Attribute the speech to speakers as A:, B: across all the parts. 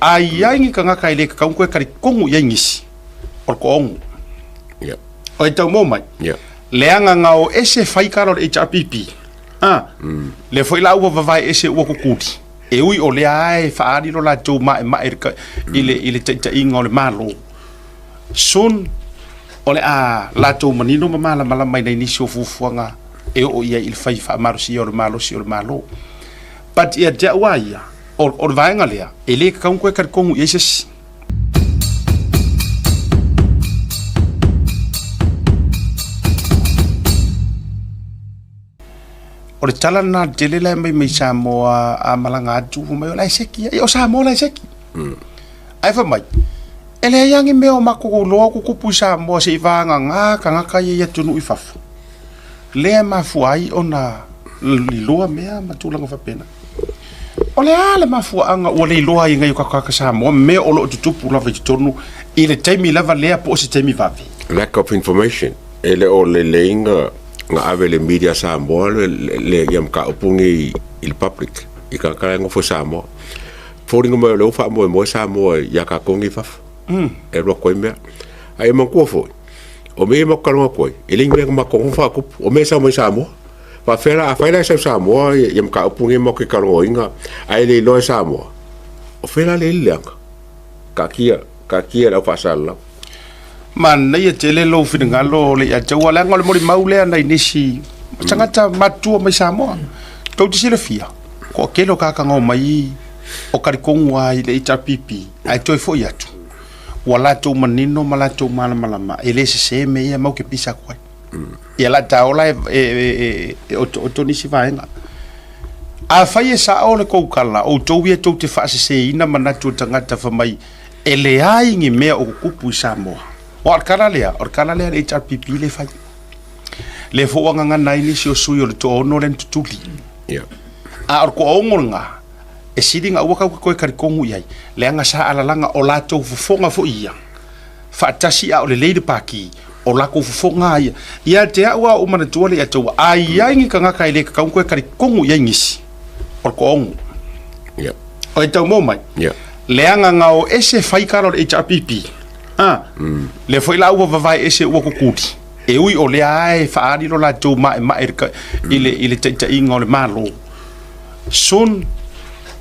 A: A i ai ni tagata e le tatau ona toe talitonu i ai nisi, o le toaono.
B: Yeah.
A: O e tau mo mai.
B: Yeah.
A: Leaga na o ese fai tala o le HRPP. Ah. Lea foi la ua vavae ese ua kukuli. E ui o lea lava e faaali lo latou maemae i le i le taitaiga o le Malo. Soon o le a latou manino ma malamalama i nai nisi o fuafuaga e oo i ai i le fai faamalosia o le malosi o le Malo. But ia te au a ia, o le vaega lea, e le tatau ona toe talitonu i ai se isi. O le tala lena tele la e aumai mai Samoa a malaga atu fai mai o la e seki ia. Ia o Samoa la e seki. Ae fai mai, e leai lava ni mea o matou iloa o tutupu i Samoa se i vagana tagata ia i atunuu i fafo. Lea e mafua ai ona liloa mea ma tulaga faapena. O le a le mafuaaga ua le iloa ai e nai o tatou tagata Samoa mea o lo o tutupu lava i totonu i le taimi lava lea po o se taimi vave?
B: Lack of information. E le o lelei na ave e le media Samoa le ia mataupu nei i le public, i tagata la e nofo i Samoa. Foliga mai o lea ua faamoemoe Samoa ia tatou nei i fafo, e alu atu ai mea. Ae manatua foi, o mea ia matou talanoa atu ai, e le ni mea na matou nofo faatupu, o mea e sau mai Samoa. Faapefea la, afai la e sau i Samoa ia mataupu nei matou te talanoaina ae le iloa e Samoa, o fea la le i ai le leaga? Taatia, taatia i le au faasalalau.
A: Manaia tele lou finagalo Leiataua, leaga o le molimau lea nai nisi tagata matutua mai Samoa. Tou te silafia, toatele o tagata na omai o talitonu lava i le HRPP, ae toe foi atu, ua latou manino ma latou malamalama, e le sese mea ia matou te pisa atu ai. Ia la ta ola e otooto nisi vaega. Afai e sao le tou tala, outou ia tou te faaseseina manatu o tagata fai mai e leai ni mea o tutupu i Samoa. Aua o le tala lea, o le tala lea a le HRPP lea e fai. Lea foi ua gagana ai nisi o sui o le toaono lea na tutuli.
B: Yeah.
A: A o le toaono lena, e sili ona aua tatou te toe talitonu i ai, leaga sa alalaga o latou fofoga foi ia, faatasi a o lelei le paki, o latou fofoga lava ia. Ia te au lava ua ou manatua le Atua, a i ai ni tagata e le tatau ona toe talitonu i ai nisi, o le toaono.
B: Yeah.
A: O e tau mo mai.
B: Yeah.
A: Leaga na o ese fai tala o le HRPP. Ah. Lea foi la ua vavae ese ua kukuli. E ui o lea lava e faaali lo latou maemae i le taitaiga o le Malo. Soon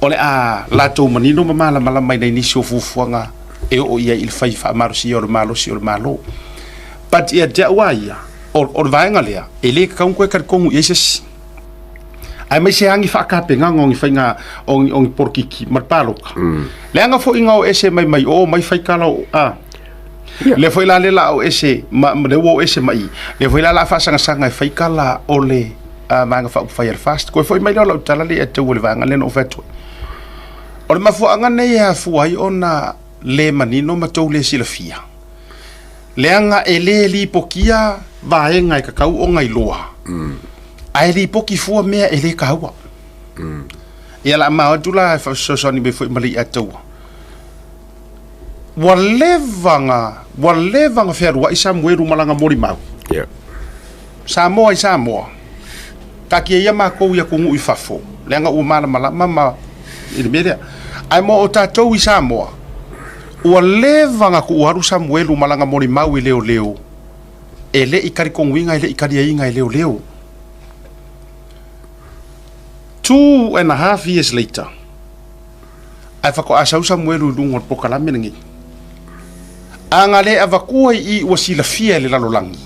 A: o le a latou manino ma malamalama i nai nisi o fuafuaga e oo i ai i le fai faamalosia o le malosi o le Malo. But ia te au a ia, o le vaega lea, e le tatau ona toe talitonu i ai se isi. Aemaise lava ni faatapenaga o ni faiga o ni polokiki ma le palota. Leaga foi na o ese mai mai o mai fai tala o a. Lea foi la lea la o ese ma lea ua o ese mai i. Lea foi la la faasagasaga e fai tala o le Vaega Faaupufai a le FAST. Koe foi mai lea o lau tala lea ia te au i le vaega lea na ou fai atu ai. O le mafuaaga nei e afua ai ona le manino ma tou le silafia, leaga e le lipotia vaega e tatau ona iloa, ae lipoti fua mea e le taua. Ia o le a ma o atu la e fesoasoani mai foi ma Leiataua. Ua leva na, ua leva na fealuai Samuelu ma lana molimau.
B: Yeah.
A: Samoa i Samoa, taatia ia matou i atunuu i fafo, leaga ua malamalama ma i le mea lea. Ae mo o tatou i Samoa, ua leva na tuu alu Samuelu ma lana molimau i leoleo, e le i talitonuina e le i taliaina e leoleo. 2.5 years later, ae faatoa sau Samuelu i luga o le polokalame lenei. A na le avatua i i ua silafia e le lalolagi,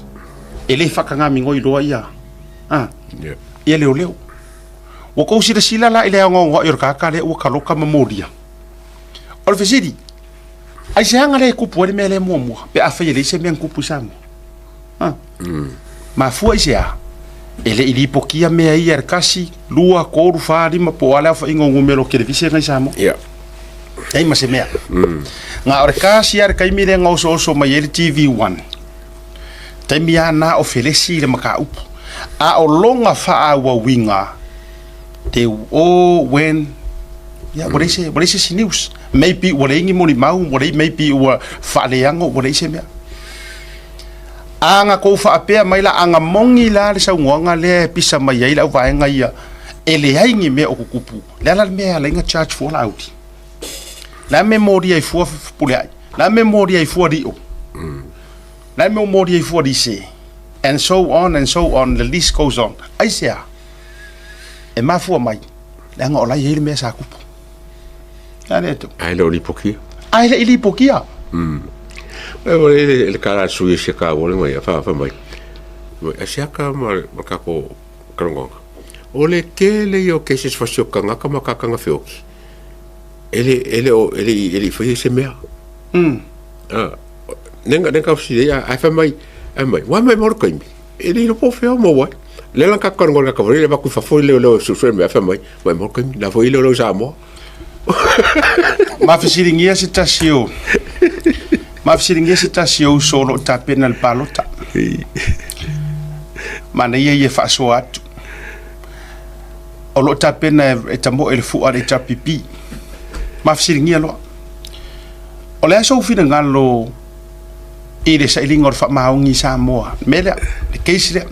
A: e le faatagāmigoi loa ia, a,
B: yeah.
A: ia leoleo. Ua tou silasila la i le aogaoga'i o le tagata lea ua taloka ma molia. O le fesili, aisea na le tupu ai le mea lea muamua pe afai e leai se mea na tupu i Samoa? A. Mafua i se a? E le i lipotia mea ia e le 1, 2, 3, 4, 5 po o a le aofaiga o numera o kelevise i Samoa.
B: Yeah.
A: Leai ma se mea. Na o le kasi lava le taimi lea na osooso mai ai le TV1. Taimi lava na o felesi le mataupu. A o lona faaauauina, te o when, ia, ua leai se, ua leai se isi news. Maybe ua leai ni molimau, ua leai, maybe ua faaleaga, ua leai se mea. A na kou faapea mai la, a na moni la le saunoaga lea e pisa mai ai le auvaega ia, e leai ni mea o tutupu, le a la le mea e ala ai ona charge fua Laauli? Le a mea e molia ai fua Fepuleai? Le a mea e molia ai fua Lio? Le a mea ua molia ai fua Lise? And so on and so on, the list goes on. Aisea? E mafua mai, leaga o la e i ai le mea sa kupu. A lea tou.
B: Ae le o lipokia.
A: Ae le i lipokia.
B: E o le le kala sui se ka wole mai fa fa mai. Mai asiaka ma ma ka ko kalongonga. O le tele ia o cases fasiokanga ka ma kakanga feoki. E le e le o e le e le fai se mea. Ah, nenga nenga si ia ai fa mai ai mai. Wa mai mo kaimi. E le po feo mo wa. Le la ka kalongonga ka le ba ku fa fo le le su su me fa mai. Mai mo kaimi la fo ile le sa mo.
A: Ma fesiligia se tasi o ma fesiligia se tasi o uso o lo o tapena i le palota. Manaia ia e faasoa atu. O lo o tapena e tamoe le fua a le HRPP. Ma fesiligia loa. O le a sou finagalo i le sailiga o le faamaoni i Samoa? Le mea lea, le case lea.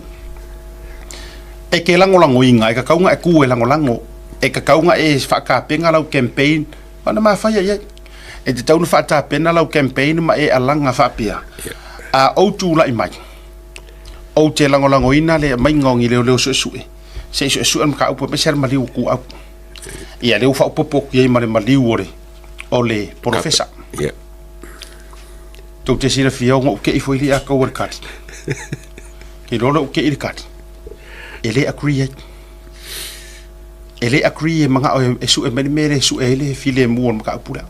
A: E ke lagolagoina, e tatau ona e tu e lagolago. E tatau ona e faatapena lau campaign ma na mafaia i ai. E tatau ona faatapena lau campaign ma e alaga faapea, a ou tulai mai, ou te lagolagoina le aumaiga o ni leoleo suesue, se i suesue le mataupu aemaise lava le maliu o Tuau. Ia lea ua faaopoopo atu i ai ma le maliu o le o le polofesa.
B: Ia.
A: Tou te silafia ona ou te i foi lea a le kali. Ke iloa lea ou te i le kali, e le agree ai. E le agree e manao e sue mai le mea lea e sue ai le filemu o le mataupu lea.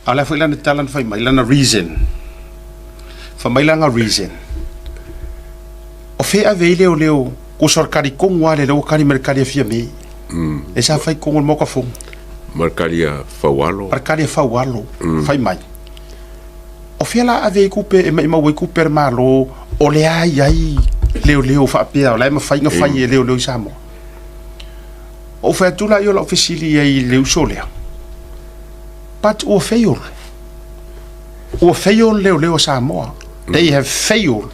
A: A o le a foi lana tala na fai mai, lana reason. Fai mai lana reason, o fea e ave ai leoleo tusa o le kali tonu lava lea, lea ua kali mai le kali a Fiame. Lea sa fai i totonu o le Maota Fono.
B: Ma le kali a Faualo.
A: Ma le kali a Faualo, fai mai. O fea la ave ai tupe e maimau ai tupe a le Malo o le a i ai leoleo faapea o la e mafai ona fai e leoleo i Samoa? Ou fai atu lea o lau fesili i ai i le uso lea, but ua fail. Ua fail leoleo a Samoa. They have failed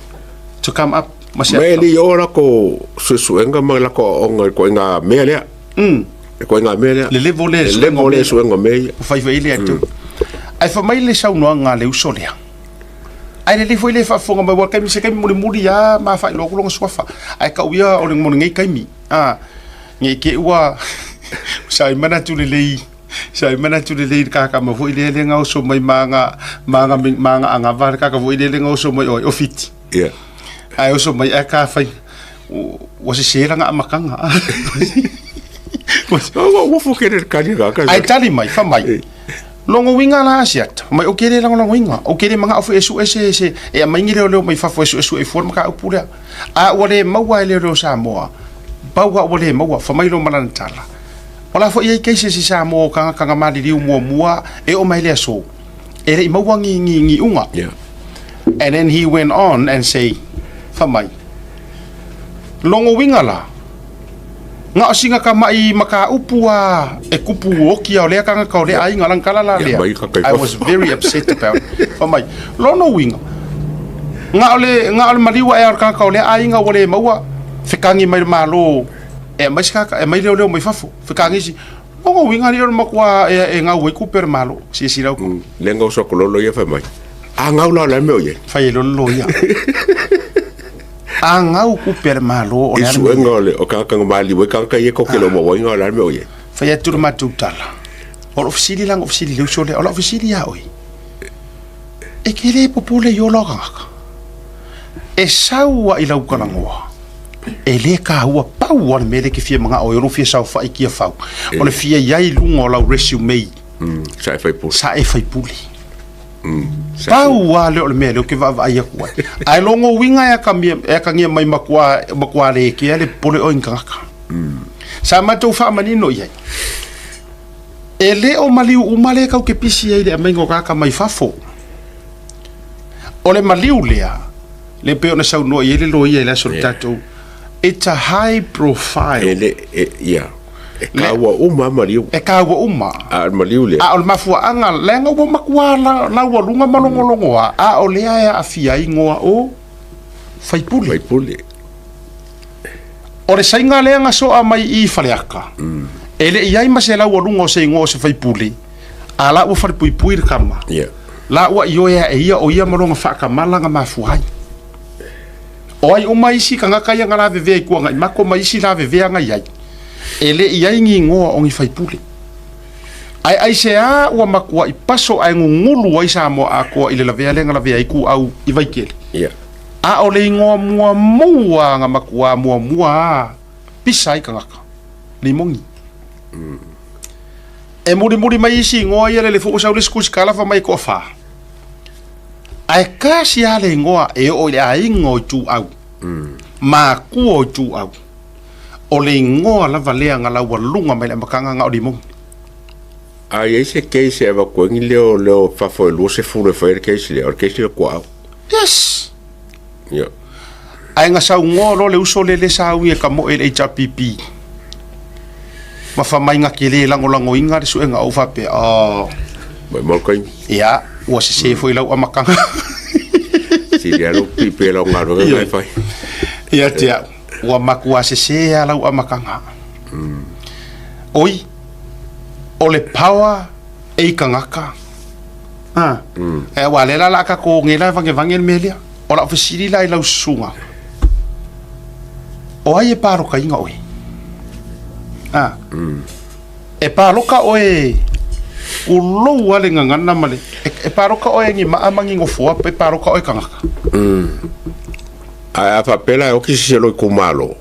A: to come up
B: ma se. Ma e le i oo lakou suesuega ma lakou aoaoga i le ituaiga mea lea. Le ituaiga mea lea.
A: Le level lea.
B: Le level lea suega o mea ia.
A: Ua fai foi lea atu. Ae fai mai le saunoaga a le uso lea. Ae lelei foi le faafofoga mai, aua o le taimi, se taimi mulimuli lava ma faailoa atu lona suafa. Ae tau ia o le mo lenei taimi, a, ne i te i ua sa i manatu lelei, sa i manatu lelei i le kakama foi lea lea na oso mai ma ana, ma ana, ma ana anava le kaka foi lea lea na oso mai o ai, o Fiti.
B: Ia.
A: Ae oso mai ae ka fai, ua sese lana amataga.
B: Ua fua kere le kali kaka.
A: Ae tali mai, fai mai. Lona uiga la Asiata, mai ou te le lagolagoina, ou te le manao foi e sue se, se, e aumai ni leoleo mai fafo e suesue fua le mataupu lea. A ua le maua e leoleo Samoa, pau a ua le maua, fai mai loa ma lana tala. O la foi e i ai cases i Samoa o tagata na maliliu muamua e oo mai le aso, e le i maua ni, ni, ni iuga.
B: Yeah.
A: And then he went on and say, fai mai, Lona uiga la, Na o sina kamaʻi mataupu a e kupu oki a o lea tagata o lea aiga lana tala la lea. I was very upset about it. Fai mai, lona uiga, na o le, na o le maliu ae a o le tagata o lea aiga ua le maua fekagi mai le Malo e aumai se tagata, e aumai leoleo mai fafo, fekagi isi. Lona uiga alii o le matua e, e gau ai tupe a le Malo. Silasila outou.
B: Le gauso ko lolo ia fai mai. A gau la o le a mea o i ai.
A: Fai e lolo ia. A gau kupe a le Malo o le
B: a le mea. Suega o le o kaka nga mali we kaka ye ko ke lo mo wainga o le a le mea o i ai.
A: Fai atu le matou tala. O lou fesili la na ou fesili i le uso lea, o lau fesili ia oe, e te le popole i ola o tagata? E sau lava i lau talanoa, e le taua, pau lava le mea lea e te fia manao ai, o lou fia saofai i Tiafau, o le fia i ai i luga o lau resume.
B: Sa e faipule.
A: Sa e faipule. Pau lava lea o le mea lea ou te vaavaai atu ai. Ae lona uiga e akamia, e akagia mai matua, matua le kea le popole oe i ni tagata. Sa matou faamanino i ai, e le o maliu uma lea tatou te pisi ai i le aumaiga o tagata mai fafo. O le maliu lea, lea pei ona saunoa i ai le loia i le aso o le tatou, it's a high profile.
B: E le, e, ia. E kaua uma a maliu.
A: E kaua uma.
B: A o le maliu lea.
A: A o le mafuaaga, leaga ua matua laualuga ma logologoa, a o lea e aafia ai igoa o faipule.
B: Faipule.
A: O le saiga lea na soa mai i Faleata, e le i ai ma se laualuga o se igoa o se faipule, A la ua falepuipui le kama.
B: Ia.
A: La ua ioe ae ia o ia ma lona faakamala na mafua ai. O ai uma isi tagata ia na lavevea i Tuanaimato ma isi lavevea na i ai, e le i ai ni igoa o ni faipule. Ae aisea ua matuai paso ae gugulu ai Samoa atoa i le lavea lea na lavea ai Tuau i Vaitele?
B: Ia.
A: A o le igoa muamua na matuā muamua a pisa ai tagata, Limoni. E mulimuli mai isi igoa ia lele foi ua sau le isi tusitala fai mai e toafa. Ae tasi lava le igoa e oo i le aiga o Ituau, makua o Ituau, o le igoa lava lea na laualuga mai le amataga na o Limoni.
B: A i ai se case e avatu ai ni leo leo fafo e 20 e fai ai le case lea, o le case lea o Tuaau.
A: Yes!
B: Ia.
A: Ae na saunoa loa le uso lea le sauni e tamoe i le HRPP ma fai mai na te le lagolagoina le suega ou faapea, oh.
B: Maumau le taimi.
A: Ia, ua sese foi lau amataga.
B: Sili lava lou pipi e lau galuega na e fai.
A: Ia te au, ua matua sese lava lau amataga. Oi, o le power e i tagata. A, aua lea la o le a tatou nei la e vagevae le mea lea. O lau fesili la i lau susuga, o ai e palokaina oe? A, e paloka oe ulou lava le gagana ma le, e paloka oe ni maa ma ni nofoa pe paloka oe tagata?
B: Ae a faapea la e oki se isi o lou itumalo,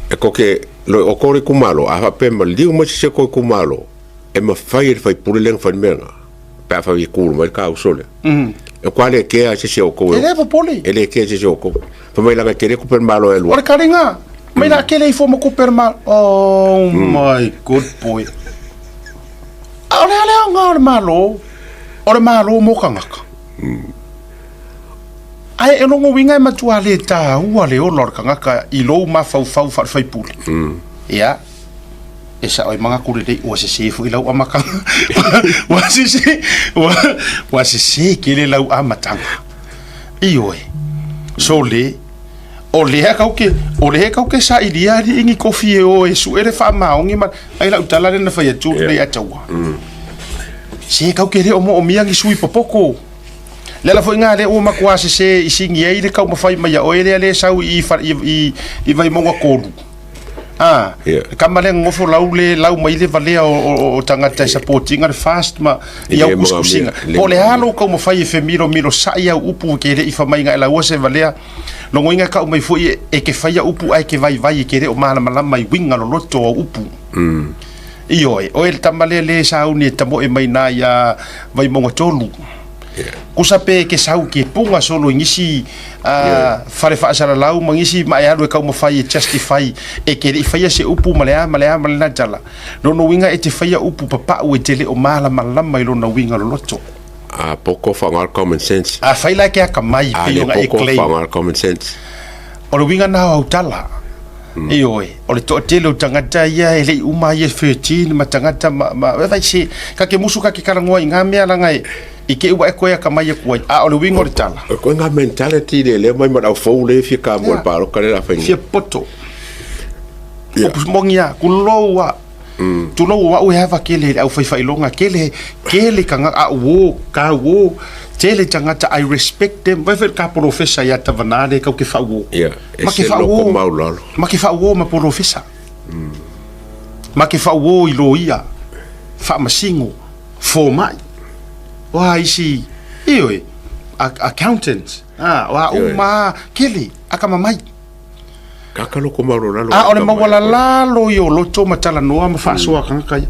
B: e koke, o kou le itumalo, a faapea e maliu mai se isi o kou itumalo, e mafai e le faipule lea ona fai le mea lena, pe a fai e tu mai le ta uso lea. E kua le kea se isi o outou.
A: E le popole.
B: E le kea se isi o outou. Fai mai leaga e tele tupe a le Malo e alu
A: ai. O le kaliga, mai la kele ifo ma tupe a le Malo. Oh my good boy. A o le a le aoga o le Malo? O le Malo mo tagata. Ae e lona uiga e matua le taua le ola o le tagata i lou mafaufau faale-faipule. Ia. E sao ai manatu lelei ua sese foi lau amataga. Ua sese, ua, ua sese tele lau amataga. Ioe, so le, o lea kau ke, o lea kau ke sailia alii ni kofi e o e sue le faamaoni ma, ai lau tala lea na fai atu nei ia te au. Se kau ke le o moomia ni sui popoko. Le ala foi ngā lea ua matua sese i singi ai le taumafai mai a oe lea le sau i, i, i, i Vaimauga 3. A,
B: Yeah.
A: le kama lea nofo lau le lau mai le valea o, o, o tagata e support ina le fast ma
B: E
A: i au
B: le
A: kusikusiga.
B: magamia, le
A: Po o le a
B: magamia.
A: lou taumafai e femilomilo sa'i au upu e ke le i famaiga e laua se valea logoina e ka'u mai foi e, e ke faia upu ae ke vaivai e ke le o malamalama i uiga loloto o au upu. Ioe, oe le tama lea le sauni e tamoe mai na iā Vaimauga 3. Kusa pe ke sau ke punga solo i nisi fale faasalalau ma nisi ma e alu e taumafai e justify e ke le i faia se upu ma le a ma le a ma lena tala. Lona uiga e te faia upu papau e te le o malamalama i lona uiga loloto.
B: A poko whaangaa le common sense.
A: A fai la e ke akamai
B: A
A: pei
B: le
A: ona e
B: poko
A: claim.
B: whaangaa le common sense.
A: O le uiga na o au tala. Ioe, o le toatele o tagata ia e le i uma ai e 13 ma tagata ma, ma e fai se, ka ke musu ka ke kalangoa i ngā mea langa e, i ke ua e koe akamai aku ai. A o le uiga o le tala.
B: O koe ngā mentality le lea mai ma le au fou le fia ka mo le pāloka le la whainga.
A: Fia poto.
B: Yeah.
A: Upu mongi a, kulou a. Tulou o au e ava kele i le au whaiwhailonga, kele, kele ka nga, a uo, ka uo, tele tangata, I respect them. Vai whai ka porofesa ia tavanā le kau ke whauo.
B: Yeah. E
A: Ma ke
B: se loko
A: whauo,
B: maulalo.
A: ma ke whauo ma porofesa. Ma ke whauo i loia, whaamasingo, fōmai. Oa isi, ioe, accountant, ah, oa
B: Ioe.
A: uma, kele, akamamai.
B: Kaka loko maulolalo.
A: A o le maualalalo i o loto ma talanoa ma faasoa tagata ia.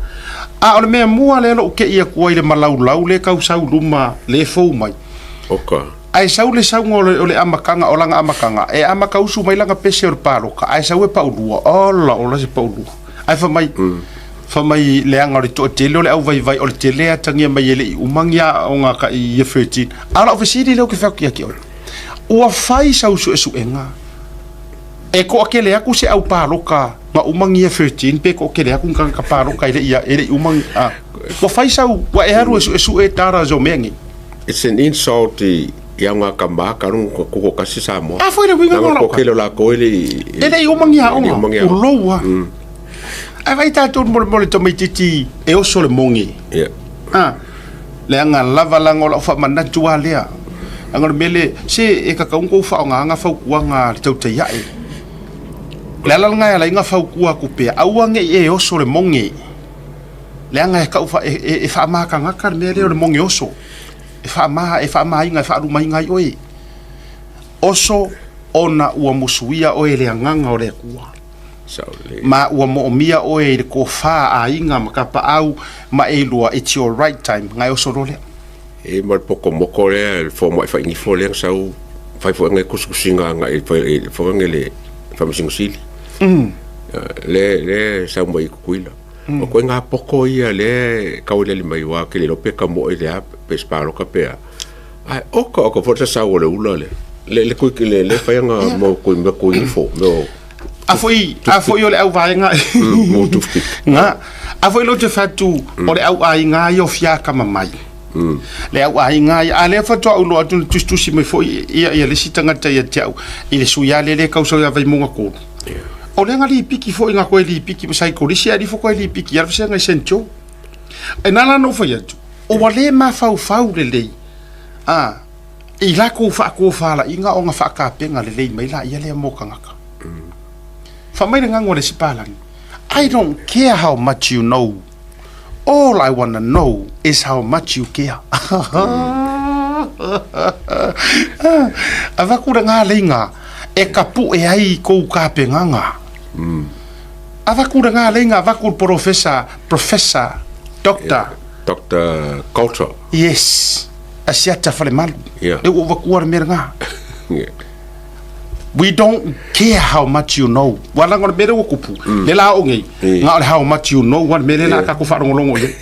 A: A o le mea mua lea lou te'i atu ai i le malaulau lea tau sau luma le fou mai.
B: Oka.
A: Ae sau le sauga o le, o le amataga o lana amataga, e amata usu mai lana pese o le paloka, ae sau e paulua, ola ola se paulua. Ae fai mai, fai mai leaga o le toatele o le auvaivai, o le tele e atagia mai e le i uma ni aoga ka i Year 13. A o lau fesili lea ou te fai atu ia te oe, ua fai sau suesuega e toatele atu se au paloka na uma ni Year 13 pe toatele atu ni tagata paloka e le i, e le i uma ni, a, ua fai sau, ua e alu e suesue data o mea nei.
B: It's an insult i i au ngā kama ka rongo ka koko kasi Samoa.
A: A foi le uiga
B: Nanga
A: ngā
B: ko kele o lākou e le i
A: E le i uma ni
B: e le i
A: aoga,
B: uma ni aoga.
A: ulou a. Ai vai tātou mo le mo le tamaititi e oso le mongi.
B: Yeah.
A: A, leaga lava laga o lau faamanatu lava lea. Leaga o le mea lea, se e tatau ona outou faaaogaina fautuaga a le tautai ae. O le ala lena e ala ai ona fautua atu pea, aua ne i e oso le moge, leaga e tau e faamatagata le mea lea o le moge oso. E faama, e faamaina, e faalumaina ai oe. Oso ona ua musuia oe e le Agaga o le Atua. Ma ua moomia oe i le tofa a aiga ma tapaau ma e iloa it's your right time, na e oso loa lea.
B: E ma le poto moko lea, le fomai faigifo lea na sau fai foi ngai tusitusiga agai i le foi ngai le Faamasino Sili. Le le sau mai i Tutuila. O ituaiga poto ia lea e taualiali mai aua ou te le iloa pe tamoe le a pe se palota pe a. Ae oka oka foi le sasau o le ula lea. Le le kui le le fai ana mo kui mea kui ifo mea o
A: A foi, a foi o le auvaega
B: mo toothpick.
A: Nga, a foi lou te fai atu o le auaiga ia o fiakama mai. Le auaiga ia, a lea faatoa ou iloa atu na tusitusi mai foi ia ia le isi tagata ia te au i le sui lea le tau sau ia Vaimauga 3. O lea na lipiki foi na toe lipiki ma sai kolisi a ifo toe lipiki ia le vasega i Saint Joe. E na ala ona ou fai atu, ua le mafaufau lelei a i latou faatofalaiga ona faatapena lelei mai laia lea mo tagata. Fai mai le gago a le isi palagi, I don't care how much you know, all I wanna know is how much you care. Avatu le galeiga e kapuʻe ai kou tapenaga. Avatu le galeiga, avatu le polofesa, professor, doctor.
B: Doctor Coulter.
A: Yes. Asiata Falemalu. Yeah. Lea ua ou avatua le mea lena.
B: Yeah.
A: We don't care how much you know. Ua laga o le mea lea ua tupu. Le la oo nei, na o le how much you know, ua le mea lea la a tatou faalogologo i ai.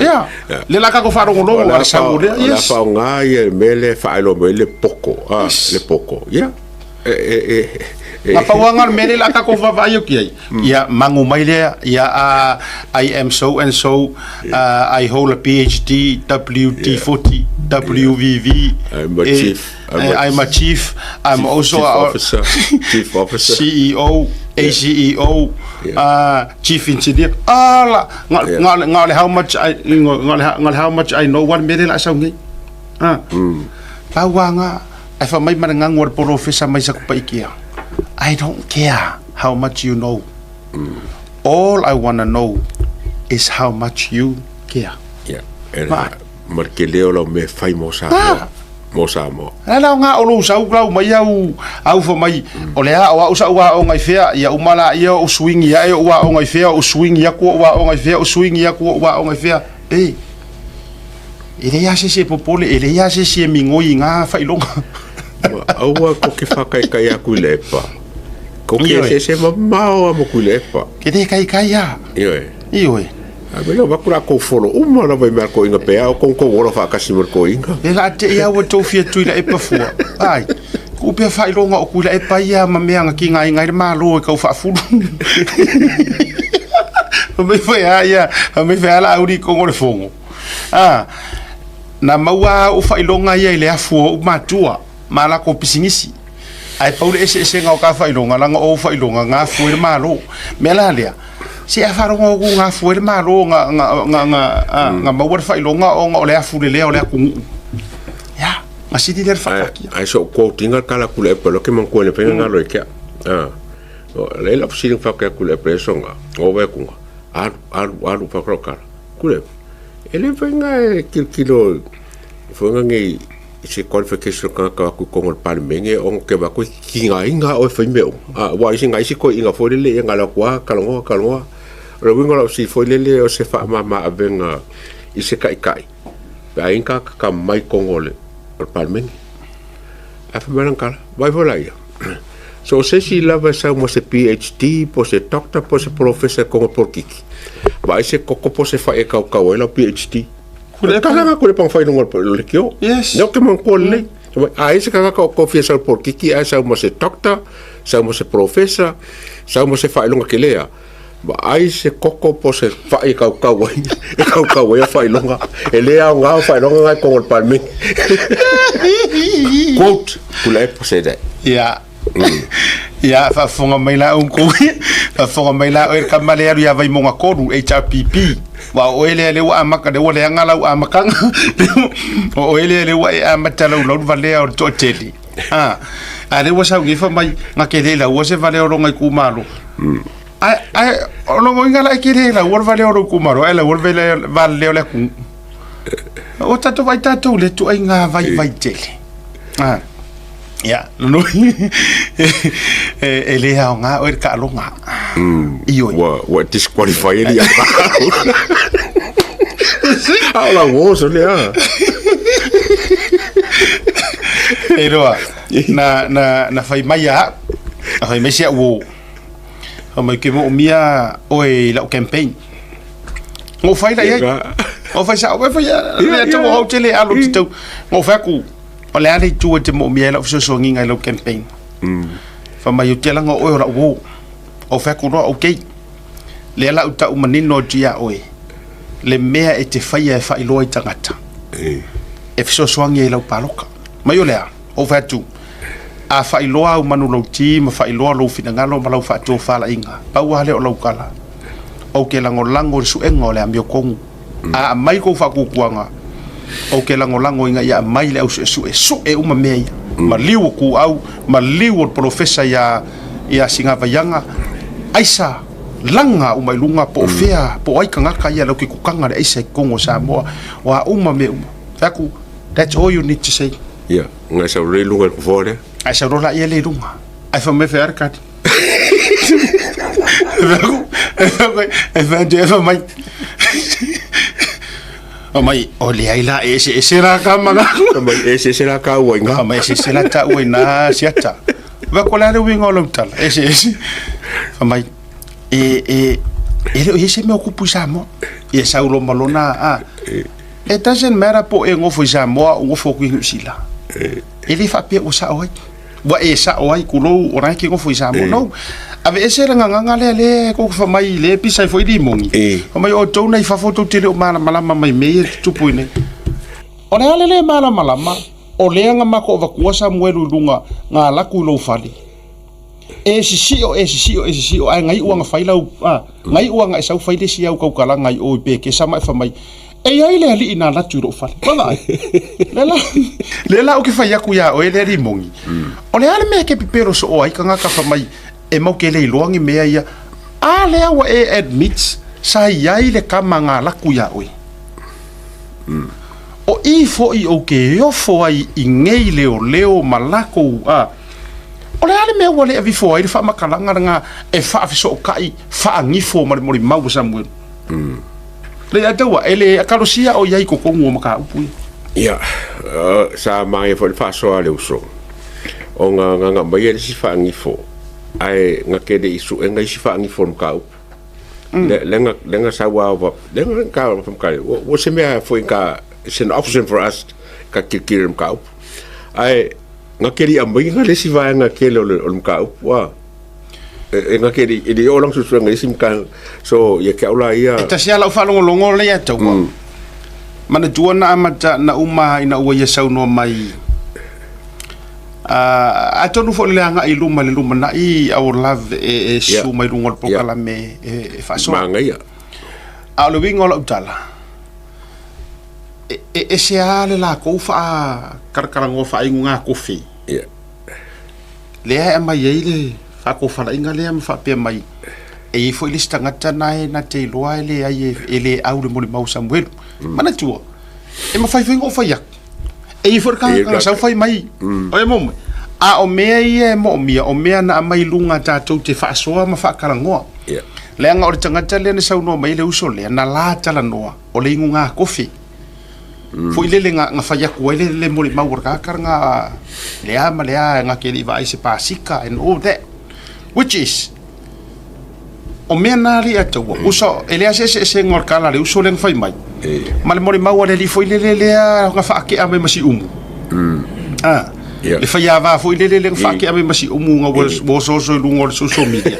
A: Yeah. Le la tatou faalogologo a le sau o lea.
B: O le a faaaoga ia le mea lea e faailoa mai ai le poko, ah, le poko. Yeah. E, e, e, e,
A: Na pau lava na o le mea lea la a tatou vaavaai atu i ai. Ia magu mai lea, ia a I am so and so, I hold a PhD, WT40, WVV.
B: I'm a chief.
A: I'm a chief. I'm also
B: chief
A: a
B: officer. Chief officer.
A: CEO, ACEO, chief engineer. Ala, nga nga nga le how much I nga le nga le how much I know what mea le la sau nei. Ah. Pau nga ai fa mai ma le ngagu a le polofesa mai sa kupa ikea. I don't care how much you know. All I wanna know is how much you care.
B: Yeah. E la, ma le tele o lau mea e fai mo Samoa. Mo Samoa.
A: La la o ngā o lou sau lau mai au au fa mai o le a o au sa ua o ngai fea ia uma la ia o swing ia e ua o ngai fea o swing ia ku ua o ngai fea o swing ia ku ua o ngai fea e e le ia se se popole e le ia se se mingoi ngā whailoga.
B: Ma aua ko ke whakaikai aku i le epa. Ko ke
A: Ioe.
B: se se mamao a mo ku i le epa.
A: Ke te kai kai a.
B: Ioe.
A: Ioe.
B: A me lava ku la kou folo uma lava i mea ko inga pe au kong kou ola whaakasi mo ko inga.
A: Le la te ia ua tau fia tui la epa fua. Ai. Ku pea whailoga o kui la epa ia ma mea nga ki ngai ngai le malo e kau whaafulu. Fa mai fai a ia, fa mai fai a la auri kongo le fongo. Ah, na maua au faailoga ia i le afu o ou matua ma latou pisinisi. Ae pau le eseesega o ka faailoga, leaga o ou faailoga na afu ai le Malo. Mea la lea, se a faalogo atu na afu ai le Malo na, na, na, na, a, na maua le faailoga ona o le afu lelea o le atunuu. Ia, na sili lea le faataatia.
B: Ae so quote inga kala kule e palo ke mangkua le penga ngalo e kia. Ah. Le la fsili fa ke kule e songa. O we kunga. Alu alu alu fa kala. Kule. E le mafai ona e tilotilo i foi nei i se qualification o le tagata o atu i totonu o le Palemene ona te vaai atu e tigaina oe e fai mea uma. Aua o isi toeaiina foi lele ia na alu atu lava talanoa talanoa. O le uiga o lau fesili foi lele o se faamama avega i se taitai pe a i ai ni tagata tamai i totonu o le Palemene. Ae fai mai lana tala, vaai foi la ia, so o se isi lava e sau ma se PhD po o se Doctor po o se Polofesa i totonu o le polokiki, vaai se koko po o se fai e kaukau ai lau PhD.
A: Kule
B: Tala nga kule pang fai lunga o le kio.
A: Yes.
B: Neo ke manatua lelei. A i ai se tagata o kofia sau i le polokiki ae sau ma se Doctor, sau ma se Polofesa, sau ma se faailoga kelea, Vaai se koko po se fai e kaukau ai, e kaukau ai a faailoga. E le aoga o faailoga nga i totonu o le Palemene. Quote, Tuilaepa said that.
A: Ia. Ia, faafofoga mai la outou, faafofoga mai la oe le tama lea e alu ia Vaimauga 3, HRPP. Aua o oe lea lea ua amata, lea ua leaga lau amataga. O oe lea lea ua e amata laulau le valea o le toatele. A, a lea ua sau nei fai mai, na te le laua se valea o lona itumalo. Ae, ae, o lona uiga la e te le laua le valea o lou itumalo, ae laua le valea o le atunuu. O tatou vaai tatou i lea ituaiga vaivai tele. A. Ia, lona uiga, e le aoga oe i le taaloga. Ioe.
B: Ua disqualify e ia. A o lau oso lea.
A: E iloa, na, na, na fai mai a au, na fai mai si au uo, fai mai, ke moomia oe i lau campaign. Na ou fai la i ai. Na ou fai sao, fai, lea tau au te le alo te tau. Na ou fai atu, O le a le itu e te moomia ai lau fesoasoaniga i lau campaign? Fai mai, ou te laga o oe o lau uo. Ou fai atu loa, okay. Lea la ou tau manino atu ia oe, le mea e te faia e faailoa i tagata, e fesoasoani ai i lau palota. Mai o le a? Ou fai atu, a faailoa au manulauti ma faailoa lou finagalo ma lau faatofalaiga, pau lava lea o lau tala, ou te lagolago i le suega o le amiotonu. A aumai kou faatuatuaga, ou te lagolago ina ia aumai le au suesue, sue uma mea ia. Maliu o Tuau, maliu o le polofesa ia, ia Sigavaiaga, aisa laga uma i luga po o fea, po o ai tagata ia lau te kutaga le aisa i totonu o Samoa, o a uma mea uma. Fai atu, that's all you need to say.
B: Ia, ngai sau loa i luga i le nofoa lea.
A: Ae sau loa laia lea i luga. Ae fai mai fai a le kadi. E fai atu mai. Fai mai, o leai la, e eseese la ka manatu.
B: Fai mai, e eseese la taua i
A: ina. Fai mai, e eseese la taua i ina siata. Fai atu, o le a le uiga o lau tala, e eseese. Fai mai, e, e, e le o i ai se mea o tupu i Samoa. Ia sau loa ma lona, a. It doesn't matter po o e nofo i Samoa o nofo atu i Niu Sila. E le faapea ua sao ai. Ua e sao ai kulou o la e ke nofo i Samoa. No. Aveese le gagana lea le kou fai mai le pisa ai foi limoni. Fai mai outou nei fafo tou te le o malamalama mai mea ia e tutupu i nei. O le a le le malamalama, o lea na matou avatua Samuelu i luga na alu atu i lou fale. E sisio, e sisio, e sisio, ae na iu lava na fai lau, a, na iu lava na e sau fai le isi au tautalaga i o i Pekesa ma e fai mai, E i ai le alii na alu atu i lou fale. Vaavaai. Lea la, lea la ou te fai atu iā oe le alii moni. O le a le mea e te pepelo soo ai tagata fai mai e mau te le iloa ni mea ia. A lea ua e admit sa i ai le tama na alu atu iā oe. O i foi ou te ofo ai i nei leoleo ma lakou, a, O le a le mea ua le aveifo ai le faamatalaga lena e faafesootai faagifo ma le molimau a Samuelu? Le ataua, e le akalosia o i ai i totonu o mataupu ia.
B: Ia, sa manaia foi le faasoa a le uso, ona gagana mai le isi faagifo, ae na te le i suega isi faagifo o le mataupu. Lea na sau lava, lea na ua se mea foi ka, it's an option for us ka tilotilo i le mataupu. Ae Na te le i aumaia le isi vaega tele o le mataupu, a. E na te le i oo lana suesuega i isi mataupu. So, ia te au la ia.
A: E tasi lava lau faalogologo lea ia Taua. Manatua na amata na uma ina ua ia saunoa mai, atonu foi o le agai i luma i le lumanai our love e susu mai luga o le polokalame e faasoa.
B: Manaia.
A: A o le uiga o lau tala, E ese lava le latou faakalakalanoa faaiuga kofi. Lea e aumai ai le faatofalaiga lea ma faapea mai, e i ai foi le isi tagata na e na te iloa e leai e le au le molimau a Samuelu. Manatua, e mafai foi ona ou fai atu. E i ai foi le tagata na sau fai mai, o le mo mai. A o mea ia e moomia, o mea na aumai i luga tatou te faasoa ma faatalanoa. Leaga o le tagata lea na saunoa mai ai le uso lea, na la talanoa. O le inuga kofi. Foi lele na, na fai atu ai le, le molimau o le tagata lena, lea ma lea na te le i vaai se pasika and all that. Which is, o mea na alii a taua, uso, e leai se eseesega o le tala a le uso lea na fai mai, ma le molimau a le alii foi lele lea na faakea mai ma Siumu. Ah.
B: Yeah.
A: Le faiava foi lele lea na faakea mai ma Siumu na ua ua osooso i luga o le social media.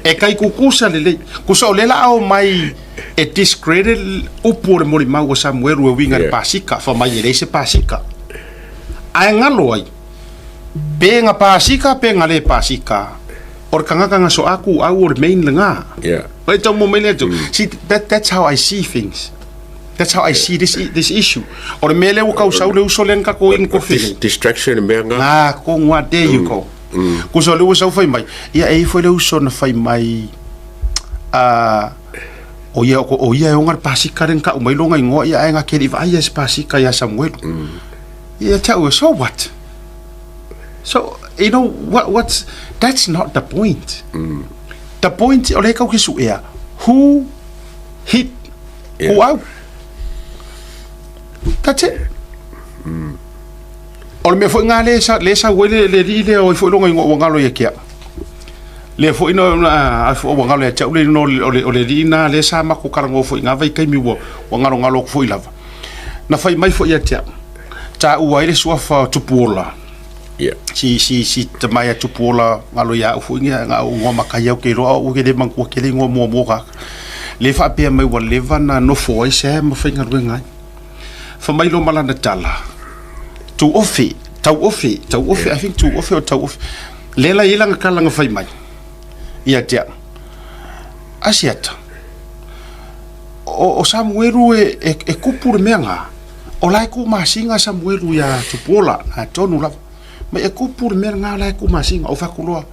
A: E kai kukusa lelei. Kusa o lea la a omai E discredit upu o le molimau a Samuelu e uiga i le Pasika, fai mai e leai se Pasika. Ae galo ai, pe na Pasika pe na le Pasika, O le tagata na soa ku au o le main lena.
B: Yeah.
A: E tau mo mai le atu. See, that's how I see things. That's how I see this issue. O le mea lea ua kausau le uso lea na tatou inu kofi.
B: Distraction e mea ngā.
A: Ah, ko ngā, there you go. Kusa o le ua sau fai mai. Ia e ifo le uso na fai mai o ia o ia e onga le pasika le na tau mai longa ingoa ia ae na keli vaai ia se pasika ia Samuelu. Ia tau, so what? So, you know, that's not the point. The point, o le kau ke suea, who hit who out? That's it. O le mea foi ngā le sa, le sa ue le li le o i foi longa ingoa ua ngalo ia kia. Le foi no a foi ua ngalo ia tau le no o le li na le sa mako karango foi ngā vai kaimi ua ngalo ngalo ko foi lava. Na fai mai foi ia tia. Ta ua ile suafa tupuola.
B: Yeah.
A: Si te mai a tupuola ngalo ia u foi ngia ngā ngō makai au ke roa u ke le mangkua ke le ngō mua mua ka. Le wha pea mai ua leva na nofo ai se ma whai ngaru ngai. Wha mai lo malana tala. Tu ofi, tau ofi, tau ofi, I think tu ofi o tau ofi. Le la ila nga kala nga whai mai. Ia tia. Asiata. O Samuelu e kupu le mea ngā. O lai ku masinga Samuelu ia tupuola, nā tonu lava. Mai e kupu le mea ngā lai ku masinga o whakuloa.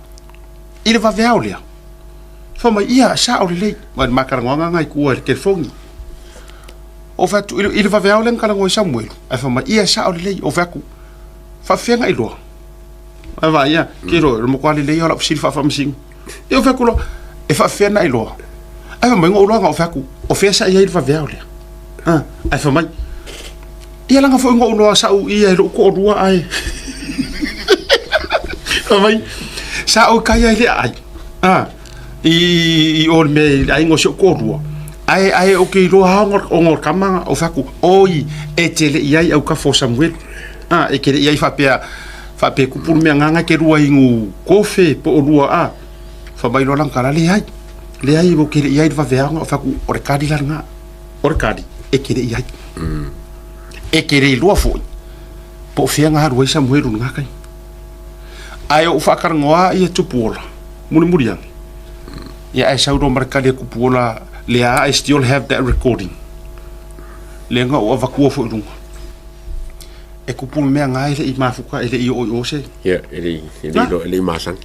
A: I le vaveao lea. Wha mai ia sa o le lei. Mai makarangoanga ngai kua le telefongi. O whatu, i le vaveao lea ngakarangoa i Samuelu. Ai wha mai ia sa o le lei o whaku. Whawhenga i loa. Ai wa ia, ke roa, le mokoa le lei o la usiri whawhamasinga. E o whaku loa, e whawhena i loa. Ai wha mai ngō uloanga o whaku, o whea sa ia i le vaveao lea. Ai wha mai. Ia langa foi ngō uloa sa u ia i lo ko rua ai. Wha mai, sa o kai ai le ai. I o me ai ngō se o ko rua. Ai ai o ke iloa hao o ngō kamanga o whaku, oi e te le iai au ka fo Samuel. E ke le iai whapea, whapea kupuru mea nganga ke rua ingu kofe po o rua a. Wha mai loa langkara le ai. Le ai o ke le iai vaveanga o whaku o le kari la ngā. O le kari e ke le iai. E ke le iloa foi. Po o whia ngā rua i Samuelu ngā kai. Ai o whakarangoa ia tupuola. Muri muri ange. Ia ai sauro marakari e kupuola le a, I still have that recording. Le ngā o avakua foi runga. E kupu mea ngā e le i mafuka e le i o i o se.
B: Yeah, e le e le i masang.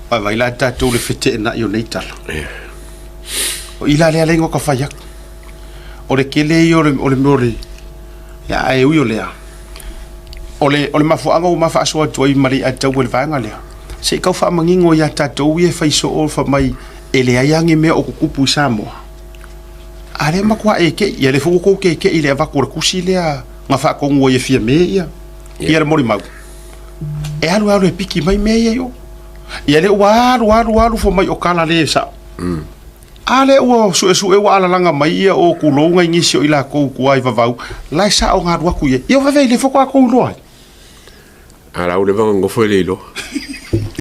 A: Vai vai la tātou le whete e na i o nei tala.
B: Yeah.
A: O ila lea lengo ka whai aku. O le kele i o le o le mea o le ia e ui o lea. O le mafuanga o mawhaasoa atu ai mari a tau e le vaenga lea. Se i kau whaamangingo ia tātou i e whaiso o wha mai e le ai ange mea o kukupu i Samoa. A lea makua e ke, ia le fuko ke ke i le avaku o le kusi lea ngā whaakongu ia fia me ia. Ia le mori mau. E alu alu e piki mai mea ia i o. Ia le ua alu alu alu fo mai o kala le sa. A le ua sue sue ua alalanga mai ia o kulou ngai ngisi o ila kou kua i vavau. Lai sa o ngā ruaku ia. Ia vave le foko a kou loa.
B: A lau le vanga ngofo e le ilo.